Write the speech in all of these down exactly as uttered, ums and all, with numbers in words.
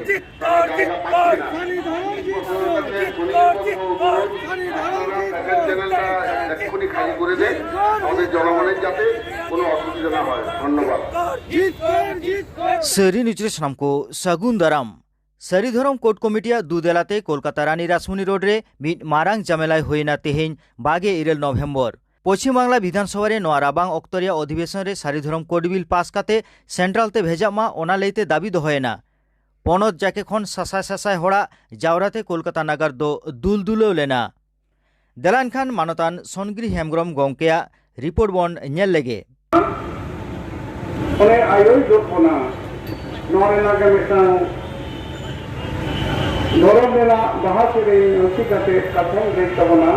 জিতকর, জিতকর। জিতকর, জিতকর। চ্যানেলটা এক্ষুনি খালি করে দেন, আমাদের জনগণের যাতে কোনো অসুবিধা না হয়। ধন্যবাদ। ᱥᱟᱹᱨᱤ ᱱᱤᱭᱩᱡᱽ ᱨᱮ ᱥᱟᱱᱟᱢ ᱠᱚ ᱥᱟᱹᱜᱩᱱ ᱫᱟᱨᱟᱢ᱾ ᱥᱟᱹᱨᱤ ᱫᱷᱚᱨᱚᱢ ᱠᱳᱰ ᱠᱚᱢᱤᱴᱤᱭᱟᱜ ᱫᱩ ᱫᱮᱞᱟᱛᱮ ᱠᱳᱞᱠᱟᱛᱟ ᱨᱟᱱᱤ ᱨᱟᱥᱢᱚᱱᱤ ᱨᱳᱰ ᱨᱮ ᱢᱤᱫ ᱢᱟᱨᱟᱝ ᱡᱟᱢᱮᱞᱟᱭ ᱦᱩᱭᱮᱱᱟ ᱛᱮᱦᱮᱧ ᱵᱟᱜᱮ ᱤᱨᱟᱹᱞ ᱱᱚᱵᱷᱮᱢᱵᱚᱨ᱾ ᱯᱚᱪᱷᱤᱢ ᱵᱟᱝᱞᱟ ᱵᱤᱫᱷᱟᱱ ᱥᱚᱵᱷᱟ ᱨᱮ ᱱᱚᱣᱟ ᱨᱟᱵᱟᱝ ᱚᱠᱛᱚ ᱨᱮᱭᱟᱜ ᱚᱫᱷᱤᱵᱮᱥᱚᱱ ᱨᱮ ᱥᱟᱹᱨᱤ ᱫᱷᱚᱨᱚᱢ ᱠᱳᱰ ᱵᱤᱞ ᱯᱟᱥ ᱠᱟᱛᱮ ᱥᱮᱱᱴᱨᱟᱞ ᱛᱮ ᱵᱷᱮᱡᱟᱜ ᱢᱟ, ᱚᱱᱟ ᱞᱟᱹᱭᱛᱮ ᱫᱟᱹᱵᱤ ᱫᱚᱦᱚᱭᱮᱱᱟ᱾ ᱯᱚᱱᱚᱛ ᱡᱟᱠᱮ ᱠᱷᱚᱱ ᱥᱟᱥᱟᱭ ᱥᱟᱥᱟᱭ ᱦᱚᱲᱟᱜ ᱡᱟᱣᱨᱟᱛᱮ ᱠᱳᱞᱠᱟᱛᱟ ᱱᱟᱜᱟᱨ ᱫᱚ ᱫᱩᱞ ᱫᱩᱞᱟᱹᱣ ᱞᱮᱱᱟ᱾ ᱫᱮᱞᱟ ᱮᱱᱠᱷᱟᱱ ᱢᱟᱱᱚᱛᱟᱱ ᱥᱚᱱᱜᱨᱤ ᱦᱮᱢᱵᱽᱨᱚᱢ ᱜᱚᱢᱠᱮᱭᱟᱜ ᱨᱤᱯᱳᱨᱴ ᱵᱚᱱ ᱧᱮᱞ ᱞᱮᱜᱮ᱾ ᱚᱱᱮ ᱟᱭᱳᱭ ᱫᱩᱜ ᱵᱚᱱᱟ, ᱱᱚᱣᱟ ᱨᱮᱱᱟᱜ ᱜᱮ ᱢᱤᱫᱴᱟᱝ ᱫᱷᱚᱨᱚᱢ ᱨᱮᱱᱟᱜ ᱵᱟᱦᱟ ᱥᱮᱨᱮᱧ ᱨᱩᱥᱤ ᱠᱟᱛᱮ ᱠᱟᱛᱷᱟᱧ ᱞᱟᱹᱭ ᱛᱟᱵᱚᱱᱟ᱾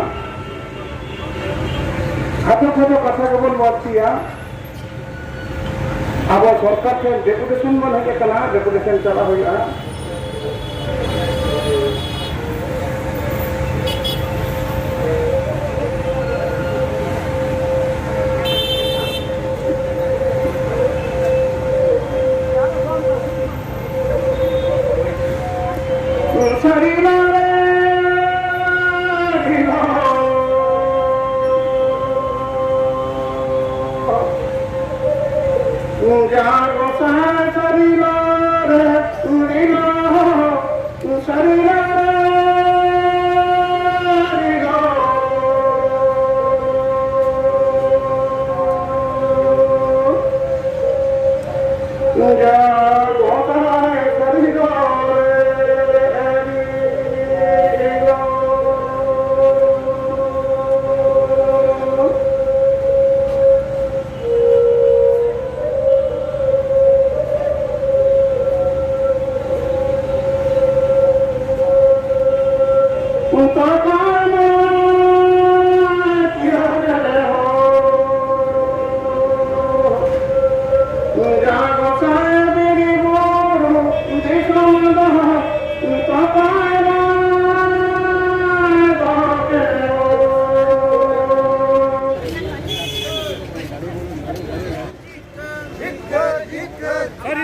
ᱠᱷᱟᱴᱚ ᱠᱷᱟᱴᱚ ᱠᱟᱛᱷᱟ ᱜᱮᱵᱚᱱ ᱵᱟᱹᱲᱛᱤᱭᱟ᱾ ᱟᱵᱚ ᱥᱚᱨᱠᱟᱨ ᱴᱷᱮᱱ ᱰᱮᱯᱩᱴᱮᱥᱚᱱ ᱵᱚᱱ ᱦᱮᱡ ᱟᱠᱟᱱᱟ, ᱰᱮᱯᱩᱴᱮᱥᱚᱱ ᱪᱟᱞᱟᱜ ᱦᱩᱭᱩᱜᱼᱟ᱾ ᱥᱟᱹᱨᱤ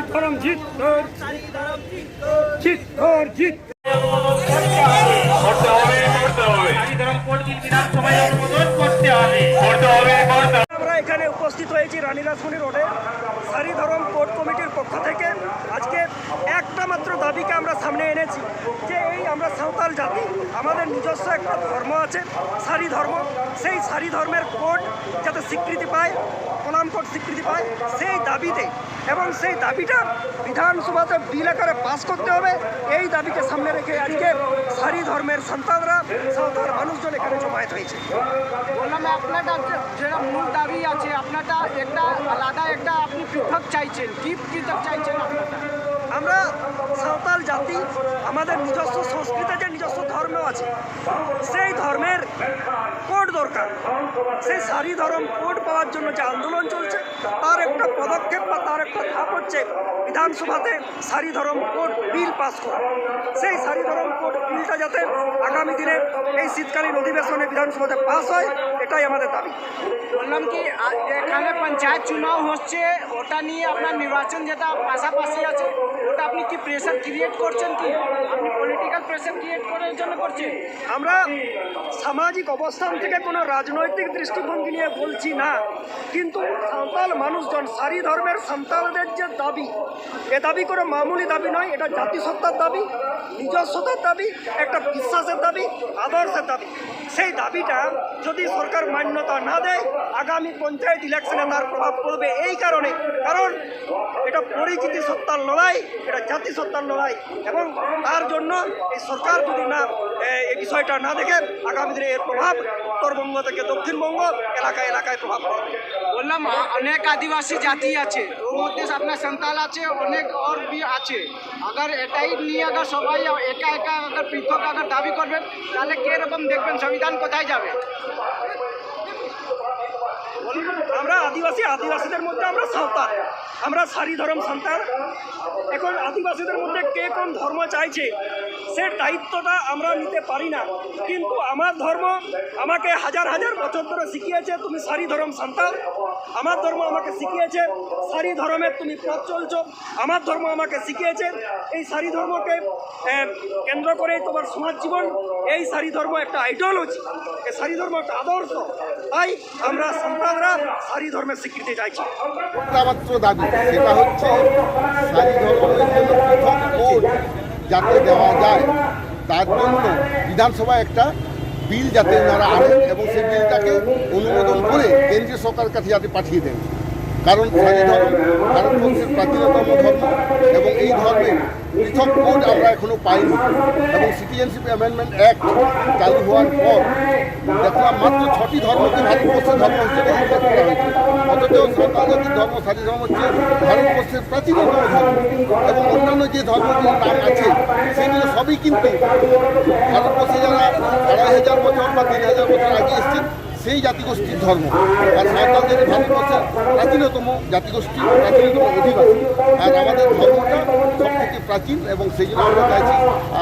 ᱫᱷᱚᱨᱚᱢ ᱡᱤᱛ᱾ জিত অর জিত। করতে হবে, করতে হবে। সারি ধর্ম কোড বিল বিধানসভায় অনুমোদন করতে হবে। করতে হবে, করতে হবে। আমরা এখানে উপস্থিত হয়েছি রানী রাসমণি রোডে সারি ধর্ম কোড কমিটির পক্ষ থেকে। আজকে একটা মাত্র দাবিকে আমরা সামনে এনেছি যে এই আমরা সাঁওতাল জাতি, আমাদের নিজস্ব একটা ধর্ম আছে, সারি ধর্ম। সেই সারি ধর্মের কোড যাতে স্বীকৃতি পায়, কোলাম কোড স্বীকৃতি পায়, সেই দাবিতে এবং সেই দাবিটা বিধানসভাতে বিল আকারে পাস করতে হবে। এই দাবিকে সামনে রেখে আজকে সারি ধর্মের সন্তানরা, সাঁওতাল মানুষজন এখানে জমায়েত হয়েছে। বললাম, আপনারটা যে, যেটা মূল দাবি আছে, আপনারটা একটা আলাদা, একটা আপনি পৃথক চাইছেন। কি পৃথক চাইছেন আপনারটা? আমরা সাঁওতাল জাতি, আমাদের নিজস্ব সংস্কৃতি আছে, নিজস্ব ধর্ম আছে, সেই ধর্মের কোড দরকার। সেই সারি ধর্ম কোড পাওয়ার জন্য যে আন্দোলন চলছে, তার একটা পদক্ষেপ বা তার একটা ধাপ হচ্ছে বিধানসভাতে সারি ধর্ম কোড বিল পাস করা। সেই সারি ধর্ম কোড বিলটা যাতে আগামী দিনে এই শীতকালীন অধিবেশনে বিধানসভাতে পাস হয়, এটাই আমাদের দাবি। বললাম কি, আ-, এখানে পঞ্চায়েত চুনাও হচ্ছে, ওটা নিয়ে আপনার নির্বাচন যেটা পাশাপাশি আছে, ওটা আপনি কি প্রেশার ক্রিয়েট করছেন? কি আপনি পলিটিক্যাল প্রেশার ক্রিয়েট করার জন্য করছেন? আমরা সামাজিক অবস্থান থেকে কোনো রাজনৈতিক দৃষ্টিভঙ্গি নিয়ে বলছি না, কিন্তু সাঁওতাল মানুষজন, সারি ধর্মের সাঁওতালদের যে দাবি, এ দাবি কোনো মামুলি দাবি নয়, এটা জাতিসত্তার দাবি, নিজস্বতার দাবি, একটা বিশ্বাসের দাবি, আদর্শের দাবি। সেই দাবিটা যদি সরকার মান্যতা না দেয়, আগামী পঞ্চায়েত ইলেকশনে তার প্রভাব পড়বে। এই কারণে, কারণ এটা পরিচিতি সত্তার লড়াই, এটা জাতিসত্তার লড়াই, এবং তার জন্য এই সরকার যদি না, এ, এই বিষয়টা না দেখে, আগামী দিনে এর প্রভাব উত্তরবঙ্গ থেকে দক্ষিণবঙ্গ এলাকা এলাকায় প্রভাব পড়বে। বললাম, আ-, অনেক আদিবাসী জাতি আছে, ওর মধ্যে আপনার সাঁওতাল আছে, অনেক আর भी আছে। अगर এটাই নিয়ে अगर সবাই একা একা अगर পৃথক अगर দাবি করবেন, তাহলে কিরকম দেখবেন সংবিধান কোথায় যাবে? আমরা আদিবাসী, আদিবাসীদের মধ্যে আমরা সাঁওতাল, আমরা সারি ধরম সান্তাল। এখন আদিবাসীদের মধ্যে কে কোন ধর্ম চাইছে, সে দায়িত্বটা আমরা নিতে পারি না। কিন্তু আমার ধর্ম আমাকে হাজার হাজার বছর ধরে শিখিয়েছে, তুমি সারি ধরম সান্তাল। আমার ধর্ম আমাকে শিখিয়েছে, সারি ধর্মের তুমি পথ চলছো। আমার ধর্ম আমাকে শিখিয়েছে এই সারি ধর্মকে, আহ, কেন্দ্র করে তোমার সমাজ জীবন। এই সারি ধর্ম একটা আইডিওলজি, এই সারি ধর্ম একটা আদর্শ। তাই আমরা সান্তালরা সারি ধর্মের স্বীকৃতি চাইছি। একটা মাত্র দাবি, সেটা হচ্ছে সারি ধর্মের জন্য পৃথক কোড যাতে দেওয়া যায়, তার জন্য বিধানসভায় একটা বিল যাতে ওনারা আনেন এবং সেই বিলটাকে অনুমোদন করে কেন্দ্রীয় সরকারের কাছে যাতে পাঠিয়ে দেন। কারণ সারি ধর্ম ভারতবর্ষের প্রাচীনতম ধর্ম এবং এই ধর্মে পৃথক কোড আমরা এখনো পাইনি। এবং সিটিজেনশিপ অ্যামেন্ডমেন্ট অ্যাক্ট চালু হওয়ার পর দেখলাম মাত্র ছটি ধর্মকে ভারতবর্ষের ধর্ম হিসেবে উল্লেখ করা হয়েছে। অথচ সাঁওতাল জাতির ধর্ম সারি ধর্ম হচ্ছে ভারতবর্ষের প্রাচীনতম ধর্ম। এবং অন্যান্য যে ধর্মগুলোর নাম আছে, সেগুলো সবই কিন্তু ভারতবর্ষে যারা আড়াই হাজার বছর বা তিন হাজার বছর আগে এসেছেন, সেই জাতিগোষ্ঠীর ধর্ম। আর সাঁওতাল জাতি ভারতবর্ষের প্রাচীনতম জাতিগোষ্ঠী, প্রাচীনতম অধিবাসী। আর আমাদের ধর্মটা সব থেকে প্রাচীন এবং সেই জন্য আমরা চাইছি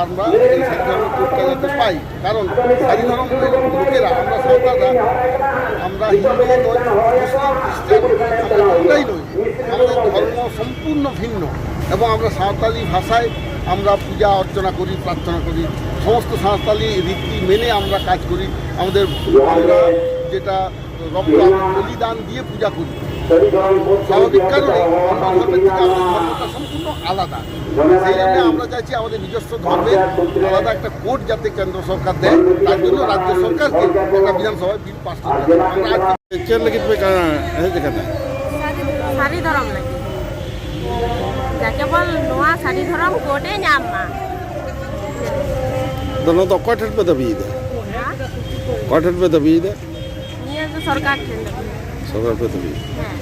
আমরা এই সারি ধর্ম কোডটা যাতে পাই। কারণ সারি ধর্মের লোকেরা, আমরা সাঁওতালরা, আমরা হিন্দু নই, মুসলিম, খ্রিস্টান, আমরা কোনোটাই নই। আমাদের ধর্ম সম্পূর্ণ ভিন্ন এবং আমরা সাঁওতালি ভাষায় আমরা পূজা অর্চনা করি, প্রার্থনা করি, সমস্ত সাঁওতালি রীতি মেনে আমরা কাজ করি। আমাদের আমরা যেটা রক্ত বলিদান দিয়ে পূজা করি, স্বাভাবিক কারণে অন্য ধর্মের থেকে আমাদের ধর্মটা সম্পূর্ণ আলাদা। সেই জন্য আমরা চাইছি আমাদের নিজস্ব ধর্মের আলাদা একটা কোড যাতে কেন্দ্র সরকার দেয়, তার জন্য রাজ্য সরকারকে একটা বিধানসভায় বিল পাস করতে হবে। আমরা আজকে ᱪᱮᱫ ᱞᱟᱹᱜᱤᱫ ᱯᱮ ᱠᱟ- ᱦᱮᱡ ᱟᱠᱟᱱᱟ? ᱥᱟᱹᱨᱤ ᱫᱷᱚᱨᱚᱢ ᱞᱟᱹᱜᱤᱫ, ᱡᱟ ᱠᱮᱵᱚᱞ ᱱᱚᱣᱟ ᱥᱟᱹᱨᱤ ᱫᱷᱚᱨᱚᱢ ᱠᱳᱰ ᱮ ᱧᱟᱢ ᱢᱟ᱾ ᱟᱫᱚ ᱱᱚᱣᱟ ᱫᱚ ᱚᱠᱚᱭ ᱴᱷᱮᱱ ᱯᱮ ᱫᱟᱹᱵᱤᱭᱮᱫᱟ? ᱚᱠᱚᱭ ᱴᱷᱮᱱ ᱯᱮ ᱫᱟᱹᱵᱤᱭᱮᱫᱟ? ᱱᱤᱭᱟᱹ ᱫᱚ ᱥᱚᱨᱠᱟᱨ ᱴᱷᱮᱱ ᱫᱚ᱾ ᱥᱚᱨᱠᱟᱨ ᱯᱮ ᱫᱟᱹᱵᱤᱭᱮᱫᱟ᱾ ᱦᱮᱸ᱾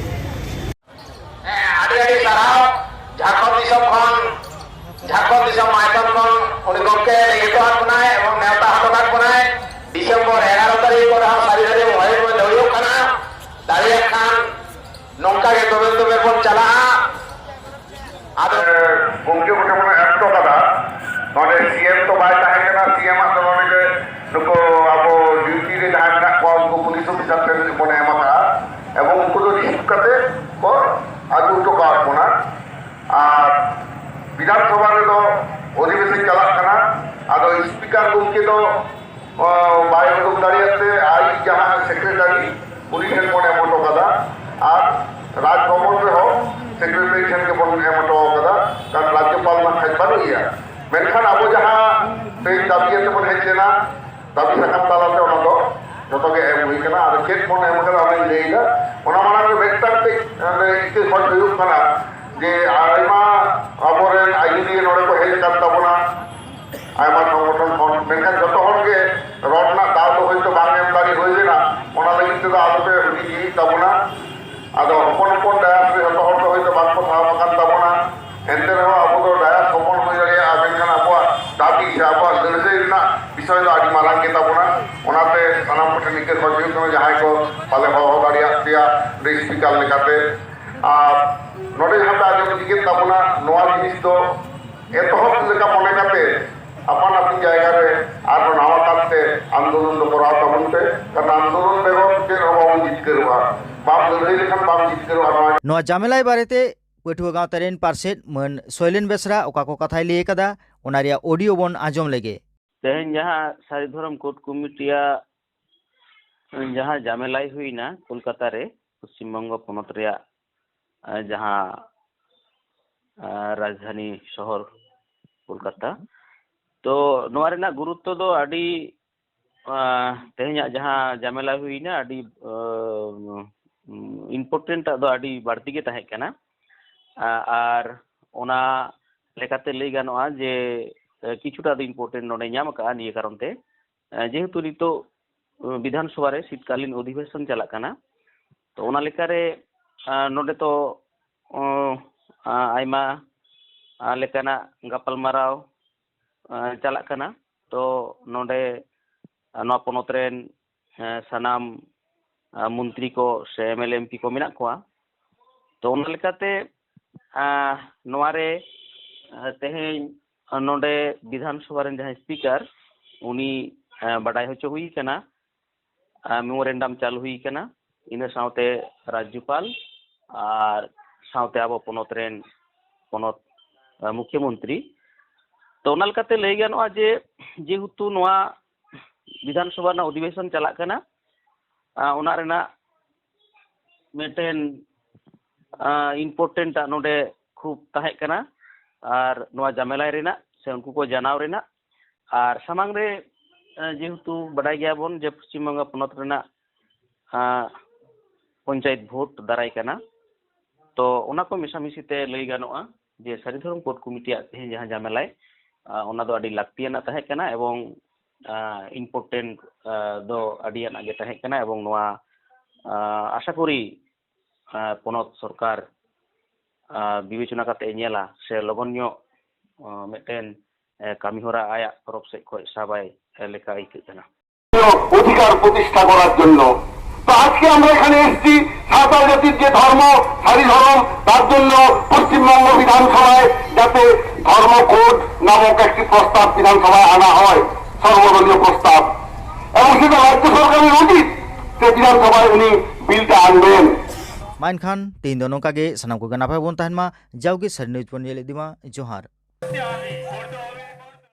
ᱟᱹᱰᱤ ᱟᱹᱰᱤ ᱥᱟᱨᱦᱟᱣ᱾ ᱡᱷᱟᱲᱠᱷᱚᱸᱰ ᱫᱤᱥᱚᱢ ᱠᱷᱚᱱ, ᱡᱷᱟᱲᱠᱷᱚᱸᱰ ᱫᱤᱥᱚᱢ ᱢᱟᱭᱛᱷᱚᱱ ᱠᱷᱚᱱ ᱩᱱᱤ ᱜᱚᱢᱠᱮ ᱱᱮᱦᱚᱨ ᱟᱠᱟᱫ ᱵᱚᱱᱟᱭ ᱮᱵᱚᱝ ᱱᱮᱣᱛᱟ ᱦᱚᱴᱚ ᱠᱟᱜ ᱵᱚᱱᱟᱭ᱾ ᱰᱤᱥᱮᱢᱵᱚᱨ ᱮᱜᱟᱨᱚ ᱛᱟᱹᱨᱤᱠᱷ ᱠᱚᱨᱮ ᱦᱚᱸ ᱥᱟᱹᱨᱤ ᱥᱟᱹᱨᱤ ᱢᱚᱦᱮᱥ ᱵᱚᱱ ᱦᱩᱭᱩᱜ ᱠᱟᱱᱟ᱾ ᱫᱟᱲᱮᱭᱟᱜ ᱠᱷᱟᱱ ᱜᱚᱢᱠᱮ ᱠᱚᱴᱷᱮᱱ ᱵᱚᱱ ᱮᱢ ᱦᱚᱴᱚ ᱠᱟᱫᱟ᱾ ᱱᱚᱰᱮ ᱥᱤ ᱮᱢ ᱛᱚ ᱵᱟᱭ ᱛᱟᱦᱮᱸ ᱠᱟᱱᱟ, ᱥᱤ ᱮᱢ ᱟᱜ ᱫᱚ ᱱᱚᱰᱮ ᱜᱮ ᱱᱩᱠᱩ ᱟᱵᱚ ᱰᱤᱭᱩᱴᱤ ᱨᱮ ᱡᱟᱦᱟᱸᱭ ᱢᱮᱱᱟᱜ ᱠᱚᱣᱟ ᱩᱱᱠᱩ ᱯᱩᱞᱤᱥ ᱚᱯᱷᱤᱥᱟᱨ ᱴᱷᱮᱱ ᱵᱚᱱ ᱮᱢ ᱟᱠᱟᱫᱼᱟ ᱮᱵᱚᱝ ᱩᱱᱠᱩ ᱫᱚ ᱨᱤᱥᱤᱵᱷ ᱠᱟᱛᱮ ᱠᱚ ᱟᱹᱜᱩ ᱦᱚᱴᱚ ᱠᱟᱜ ᱵᱚᱱᱟ᱾ ᱟᱨ ᱵᱤᱫᱷᱟᱱ ᱥᱚᱵᱷᱟ ᱨᱮᱫᱚ ᱚᱫᱷᱤᱵᱮᱥᱚᱱ ᱪᱟᱞᱟᱜ ᱠᱟᱱᱟ, ᱟᱫᱚ ᱥᱯᱤᱠᱟᱨ ᱜᱚᱢᱠᱮ ᱫᱚ ᱵᱟᱭ ᱩᱰᱩᱠ ᱫᱟᱲᱮᱭᱟᱜ ᱛᱮ ᱟᱡ ᱡᱟᱦᱟᱸ ᱥᱮᱠᱨᱮᱴᱟᱨᱤ ᱩᱱᱤ ᱴᱷᱮᱱ ᱵᱚᱱ ᱮᱢ ᱦᱚᱴᱚ ᱠᱟᱫᱟ᱾ ᱟᱨ ᱨᱟᱡᱽ ᱵᱷᱚᱵᱚᱱ ᱨᱮᱦᱚᱸ ᱥᱮᱠᱨᱮᱴᱟᱨᱤ ᱴᱷᱮᱱ ᱜᱮᱵᱚᱱ ᱮᱢ ᱦᱚᱴᱚ ᱠᱟᱫᱟ, ᱠᱟᱨᱚᱱ ᱨᱟᱡᱽᱡᱚᱯᱟᱞ ᱢᱟ ᱠᱷᱟᱡ ᱵᱟᱹᱱᱩᱜ ᱮᱭᱟ᱾ ᱢᱮᱱᱠᱷᱟᱱ ᱟᱵᱚ ᱡᱟᱦᱟᱸ ᱛᱮᱦᱮᱧ ᱫᱟᱹᱵᱤ ᱠᱟᱛᱮ ᱵᱚᱱ ᱦᱮᱡ ᱞᱮᱱᱟ, ᱫᱟᱹᱵᱤ ᱥᱟᱠᱟᱢ ᱛᱟᱞᱟᱛᱮ ᱚᱱᱟ ᱫᱚ ᱡᱚᱛᱚ ᱜᱮ ᱮᱢ ᱦᱩᱭ ᱠᱟᱱᱟ᱾ ᱟᱫᱚ ᱪᱮᱫ ᱵᱚᱱ ᱮᱢ ᱠᱟᱫᱟ ᱚᱱᱟᱧ ᱞᱟᱹᱭᱫᱟ᱾ ᱚᱱᱟ ᱢᱟᱲᱟᱝ ᱨᱮ ᱢᱤᱫᱴᱟᱝ ᱠᱟᱹᱡ ᱚᱸᱰᱮ ᱤᱠᱟᱹ ᱠᱷᱚᱡ ᱦᱩᱭᱩᱜ ᱠᱟᱱᱟ ᱡᱮ ᱟᱭᱢᱟ ᱟᱵᱚᱨᱮᱱ ᱟᱹᱭᱩᱨᱤᱭᱟᱹ ᱱᱚᱰᱮ ᱠᱚ ᱦᱮᱡ ᱟᱠᱟᱱ ᱛᱟᱵᱚᱱᱟ, ᱟᱭᱢᱟ ᱥᱚᱝᱜᱚᱴᱷᱚᱱ ᱠᱷᱚᱱ, ᱢᱮᱱᱠᱷᱟᱱ ᱡᱚᱛᱚ ᱦᱚᱲ ᱜᱮ ᱨᱚᱲ ᱨᱮᱱᱟᱜ ᱫᱟᱣ ᱫᱚ ᱦᱚᱭᱛᱳ ᱵᱟᱝ ᱮᱢ ᱫᱟᱲᱮ ᱦᱩᱭ ᱞᱮᱱᱟ᱾ ᱚᱱᱟ ᱞᱟᱹᱜᱤᱫ ᱛᱮᱫᱚ ᱟᱞᱚᱯᱮ ᱦᱩᱫᱤᱥ ᱤᱫᱤᱭᱮᱫ ᱛᱟᱵᱚᱱᱟ᱾ ᱟᱫᱚ ᱦᱚᱯᱚᱱ ᱦᱚᱯᱚᱱ ᱰᱟᱭᱟᱥ ᱨᱮ ᱡᱚᱛᱚ ᱦᱚᱲ ᱫᱚ ᱦᱚᱭᱛᱳ ᱵᱟᱝᱠᱚ ᱥᱟᱦᱚᱵ ᱟᱠᱟᱱ ᱛᱟᱵᱚᱱᱟ, ᱮᱱᱛᱮ ᱨᱮᱦᱚᱸ ᱟᱵᱚ ᱫᱚ ᱰᱟᱭᱟᱥ ᱦᱚᱯᱚᱱ ᱦᱩᱭ ᱫᱟᱲᱮᱭᱟᱜᱼᱟ, ᱢᱮᱱᱠᱷᱟᱱ ᱟᱵᱚᱣᱟᱜ ᱫᱟᱹᱵᱤ ᱥᱮ ᱟᱵᱚᱣᱟᱜ ᱞᱟᱹᱲᱦᱟᱹᱭ ᱨᱮᱱᱟᱜ ᱵᱤᱥᱚᱭ ᱫᱚ ᱟᱹᱰᱤ ᱢᱟᱨᱟᱝ ᱜᱮ ᱛᱟᱵᱚᱱᱟ᱾ ᱚᱱᱟᱛᱮ ᱥᱟᱱᱟᱢ ᱠᱚᱴᱷᱮᱱ ᱱᱤᱠᱟᱹ ᱠᱷᱚᱡ ᱦᱩᱭᱩᱜ ᱠᱟᱱᱟ, ᱡᱟᱦᱟᱸᱭ ᱠᱚ ᱵᱟᱞᱮ ᱦᱚᱦᱚ ᱫᱟᱲᱮᱭᱟᱜ ᱯᱮᱭᱟ ᱚᱸᱰᱮ ᱥᱯᱤᱠᱟᱨ ᱞᱮᱠᱟᱛᱮ᱾ ᱟᱨ ᱱᱚᱰᱮ ᱡᱟᱦᱟᱸ ᱯᱮ ᱟᱸᱡᱚᱢ ᱤᱫᱤ ᱠᱮᱫ ᱛᱟᱵᱚᱱᱟ, ᱱᱚᱣᱟ ᱡᱤᱱᱤᱥ ᱫᱚ ᱮᱛᱚᱦᱚᱵ ᱞᱮᱠᱟ ᱢᱚᱱᱮ ᱠᱟᱛᱮ ᱟᱯᱟᱱ ᱟᱹᱯᱤᱱ ᱡᱟᱭᱜᱟ ᱨᱮ ᱟᱨᱦᱚᱸ ᱱᱟᱣᱟ ᱠᱟᱨᱛᱮ ᱟᱱᱫᱳᱞᱚᱱ ᱫᱚ ᱠᱚᱨᱟᱣ ᱛᱟᱵᱚᱱ ᱯᱮ, ᱠᱟᱨᱚᱱ ᱟᱱᱫᱳᱞᱚᱱ ᱵᱮᱜᱚᱨ ᱪᱮᱫ ᱦᱚᱸ ᱵᱟᱵᱚᱱ ᱡᱤᱛᱠᱟᱹᱨᱚᱜᱼᱟ᱾ ᱵᱟᱢ ᱞᱟᱹᱲᱦᱟᱹᱭ ᱞᱮᱠᱷᱟᱱ ᱵᱟᱢ ᱡᱤᱛᱠᱟᱹᱨᱚᱜᱼᱟ᱾ ᱱᱚᱣᱟ ᱱᱚᱣᱟ ᱡᱟᱢᱮᱞᱟᱭ ᱵᱟᱨᱮᱛᱮ ᱯᱟᱹᱴᱷᱩᱣᱟᱹ ᱜᱟᱶᱛᱟ ᱨᱮᱱ ᱯᱟᱨᱥᱮᱛ ᱢᱟᱹᱱ ᱥᱚᱭᱞᱮᱱ ᱵᱮᱥᱨᱟ ᱚᱠᱟ ᱠᱚ ᱠᱟᱛᱷᱟᱭ ᱞᱟᱹᱭ ᱟᱠᱟᱫᱟ, ᱚᱱᱟ ᱨᱮᱭᱟᱜ ᱚᱰᱤᱭᱳ ᱵᱚᱱ ᱟᱸᱡᱚᱢ ᱞᱮᱜᱮ᱾ ᱛᱮᱦᱮᱧ ᱡᱟᱦᱟᱸ ᱥᱟᱹᱨᱤ ᱫᱷᱚᱨᱚᱢ ᱠᱳᱰ ᱠᱚᱢᱤᱴᱤᱭᱟᱜ ᱡᱟᱦᱟᱸ ᱡᱟᱢᱮᱞᱟᱭ ᱦᱩᱭᱱᱟ ᱠᱳᱞᱠᱟᱛᱟ ᱨᱮ, ᱯᱚᱥᱪᱤᱢ ᱵᱚᱝᱜᱚ ᱯᱚᱱᱚᱛ ᱨᱮᱭᱟᱜ, ᱟᱸ, ᱡᱟᱦᱟᱸ, ᱟᱸ, ᱨᱟᱡᱽᱫᱷᱟᱱᱤ ᱥᱚᱦᱚᱨ ᱠᱳᱞᱠᱟᱛᱟ, ᱛᱚ ᱱᱚᱣᱟ ᱨᱮᱱᱟᱜ ᱜᱩᱨᱩᱛᱛᱚ ᱫᱚ ᱟᱹᱰᱤ, ᱟᱸ, ᱛᱮᱦᱮᱧᱟᱜ ᱡᱟᱦᱟᱸ ᱡᱟᱢᱮᱞᱟ ᱦᱩᱭᱱᱟ, ᱟᱹᱰᱤ, ᱟᱸ, important ᱟᱜ ᱫᱚ ᱟᱹᱰᱤ ᱵᱟᱹᱲᱛᱤ ᱜᱮ ᱛᱟᱦᱮᱸ ᱠᱟᱱᱟ᱾ ᱟ-, ᱟᱨ ᱚᱱᱟ ᱞᱮᱠᱟᱛᱮ ᱞᱟᱹᱭ ᱜᱟᱱᱚᱜᱼᱟ ᱡᱮ, ᱮ, ᱠᱤᱪᱷᱩᱴᱟ ᱫᱚ important ᱱᱚᱰᱮ ᱧᱟᱢ ᱟᱠᱟᱫᱼᱟ ᱱᱤᱭᱟᱹ ᱠᱟᱨᱚᱱ ᱛᱮ, ᱮ, ᱡᱮᱦᱮᱛᱩ ᱱᱤᱛᱚᱜ, ᱮ, ᱵᱤᱫᱷᱟᱱ ᱥᱚᱵᱷᱟ ᱨᱮ ᱥᱤᱛᱠᱟᱞᱤᱱ ᱚᱫᱷᱤᱵᱮᱥᱚᱱ ᱪᱟᱞᱟᱜ ᱠᱟᱱᱟ, ᱛᱚ ᱚᱱᱟ ᱞᱮᱠᱟᱨᱮ, ᱮ, ᱱᱚᱰᱮ ᱛᱚ, ᱚ, ᱟ-, ᱟᱭᱢᱟ, ᱟ, ᱞᱮᱠᱟᱱᱟᱜ ᱜᱟᱯᱟᱞᱢᱟᱨᱟᱣ, ᱮ, ᱪᱟᱞᱟᱜ ᱠᱟᱱᱟ᱾ ᱛᱚ ᱱᱚᱰᱮ, ᱟ, ᱱᱚᱣᱟ ᱯᱚᱱᱚᱛ ᱨᱮᱱ, ᱮ, ᱥᱟᱱᱟᱢ, ᱟ, ᱢᱚᱱᱛᱨᱤ ᱠᱚ ᱥᱮ MLA MP ᱠᱚ ᱢᱮᱱᱟᱜ ᱠᱚᱣᱟ᱾ ᱛᱚ ᱚᱱᱟ ᱞᱮᱠᱟᱛᱮ, ᱟ, ᱱᱚᱣᱟ ᱨᱮ ᱛᱮᱦᱮᱧ ᱱᱚᱰᱮ ᱵᱤᱫᱷᱟᱱ ᱥᱚᱵᱷᱟ ᱨᱮᱱ ᱡᱟᱦᱟᱸᱭ ᱥᱯᱤᱠᱟᱨ, ᱩᱱᱤ ᱵᱟᱰᱟᱭ ᱦᱚᱪᱚ ᱦᱩᱭ ᱠᱟᱱᱟ, ᱢᱮᱢᱳᱨᱮᱱᱰᱟᱢ ᱪᱟᱞ ᱦᱩᱭ ᱠᱟᱱᱟ᱾ ᱤᱱᱟᱹ ᱥᱟᱶᱛᱮ ᱨᱟᱡᱽᱡᱚᱯᱟᱞ ᱟᱨ ᱥᱟᱶᱛᱮ ᱟᱵᱚ ᱯᱚᱱᱚᱛ ᱨᱮᱱ ᱯᱚᱱᱚᱛ ᱢᱩᱠᱷᱭᱚᱢᱚᱱᱛᱨᱤ᱾ ᱛᱚ, ᱚᱱᱟ ᱞᱮᱠᱟᱛᱮ ᱞᱟᱹᱭ ᱜᱟᱱᱚᱜᱼᱟ ᱡᱮ, ᱡᱮᱦᱮᱛᱩ ᱱᱚᱣᱟ ᱵᱤᱫᱷᱟᱱ ᱥᱚᱵᱷᱟ ᱨᱮᱱᱟᱜ ᱚᱫᱷᱤᱵᱮᱥᱚᱱ ᱪᱟᱞᱟᱜ ᱠᱟᱱᱟ, ᱚᱱᱟ ᱨᱮᱱᱟᱜ ᱢᱤᱫᱴᱮᱱ ᱤᱢᱯᱚᱨᱴᱮᱱᱴ ᱟᱜ ᱱᱚᱰᱮ ᱠᱷᱩᱵ ᱛᱟᱦᱮᱸ ᱠᱟᱱᱟ, ᱟᱨ ᱱᱚᱣᱟ ᱡᱟᱢᱮᱞᱟᱭ ᱨᱮᱱᱟᱜ ᱥᱮ ᱩᱱᱠᱩ ᱠᱚ ᱡᱟᱱᱟᱣ ᱨᱮᱱᱟᱜ᱾ ᱟᱨ ᱥᱟᱢᱟᱝ ᱨᱮ ᱡᱮᱦᱮᱛᱩ ᱵᱟᱰᱟᱭ ᱜᱮᱭᱟᱵᱚᱱ ᱡᱮ ᱯᱚᱥᱪᱤᱢ ᱵᱚᱝᱜᱚ ᱯᱚᱱᱚᱛ ᱨᱮᱱᱟᱜ ᱯᱚᱧᱪᱟᱭᱮᱛ ᱵᱷᱳᱴ ᱫᱟᱨᱟᱭ ᱠᱟᱱᱟ᱾ ᱛᱚ, ᱚᱱᱟ ᱠᱚ ᱢᱮᱥᱟᱢᱤᱥᱤ ᱛᱮ ᱞᱟᱹᱭ ᱜᱟᱱᱚᱜᱼᱟ ᱡᱮ ᱥᱟᱹᱨᱤ ᱫᱷᱚᱨᱚᱢ ᱠᱳᱰ ᱠᱚᱢᱤᱴᱤᱭᱟᱜ ᱛᱮᱦᱮᱧ ᱡᱟᱦᱟᱸ ᱡᱟᱢᱮᱞᱟᱭ, ᱚᱱᱟ ᱫᱚ ᱟᱹᱰᱤ ᱞᱟᱹᱠᱛᱤᱭᱟᱱᱟᱜ ᱛᱟᱦᱮᱸ ᱠᱟᱱᱟ ᱮᱵᱚᱝ ᱤᱢᱯᱚᱨᱴᱮᱱᱴ ᱫᱚ ᱟᱹᱰᱤᱭᱟᱱᱟᱜ ᱜᱮ ᱛᱟᱦᱮᱸ ᱠᱟᱱᱟ᱾ ᱮᱵᱚᱝ ᱱᱚᱣᱟ ᱟᱥᱟ ᱠᱚᱨᱤ ᱯᱚᱱᱚᱛ ᱥᱚᱨᱠᱟᱨ ᱵᱤᱵᱮᱪᱚᱱᱟ ᱠᱟᱛᱮ ᱮ ᱧᱮᱞᱟ ᱥᱮ ᱞᱚᱜᱚᱱ ᱧᱚᱜ ᱢᱤᱫᱴᱮᱱ ᱠᱟᱹᱢᱤ ᱦᱚᱨᱟ ᱟᱭᱟᱜ ᱛᱚᱨᱚᱯ ᱥᱮᱫ ᱠᱷᱚᱱ ᱥᱟᱵᱟᱭ ᱞᱮᱠᱟ ᱟᱹᱭᱠᱟᱹᱜ ᱠᱟᱱᱟ᱾ অধিকার প্রতিষ্ঠা করার জন্য। তো আজকে আমরা এখানে এসেছি সাঁওতাল জাতির যে ধর্ম, সারি ধর্ম, তার জন্য পশ্চিমবঙ্গ বিধানসভায় যাতে ধর্ম কোড নামক একটি প্রস্তাব বিধানসভায় আনা হয়, সর্বদলীয় প্রস্তাব, এবং সেটা রাজ্য সরকারের উচিত যে বিধানসভায় উনি বিলটা আনবেন। ᱢᱟ ᱮᱱᱠᱷᱟᱱ ᱛᱮᱦᱮᱧ ᱫᱚ ᱱᱚᱝᱠᱟ ᱜᱮ, ᱥᱟᱱᱟᱢ ᱠᱚᱜᱮ ᱱᱟᱯᱟᱭ ᱵᱚᱱ ᱛᱟᱦᱮᱱ ᱢᱟ᱾ ᱡᱟᱣᱜᱮ ᱥᱟᱹᱨᱤ ᱱᱤᱭᱩᱡᱽ ᱵᱚᱱ ᱧᱮᱞ ᱤᱫᱤ ᱢᱟ᱾ ᱡᱚᱦᱟᱨ᱾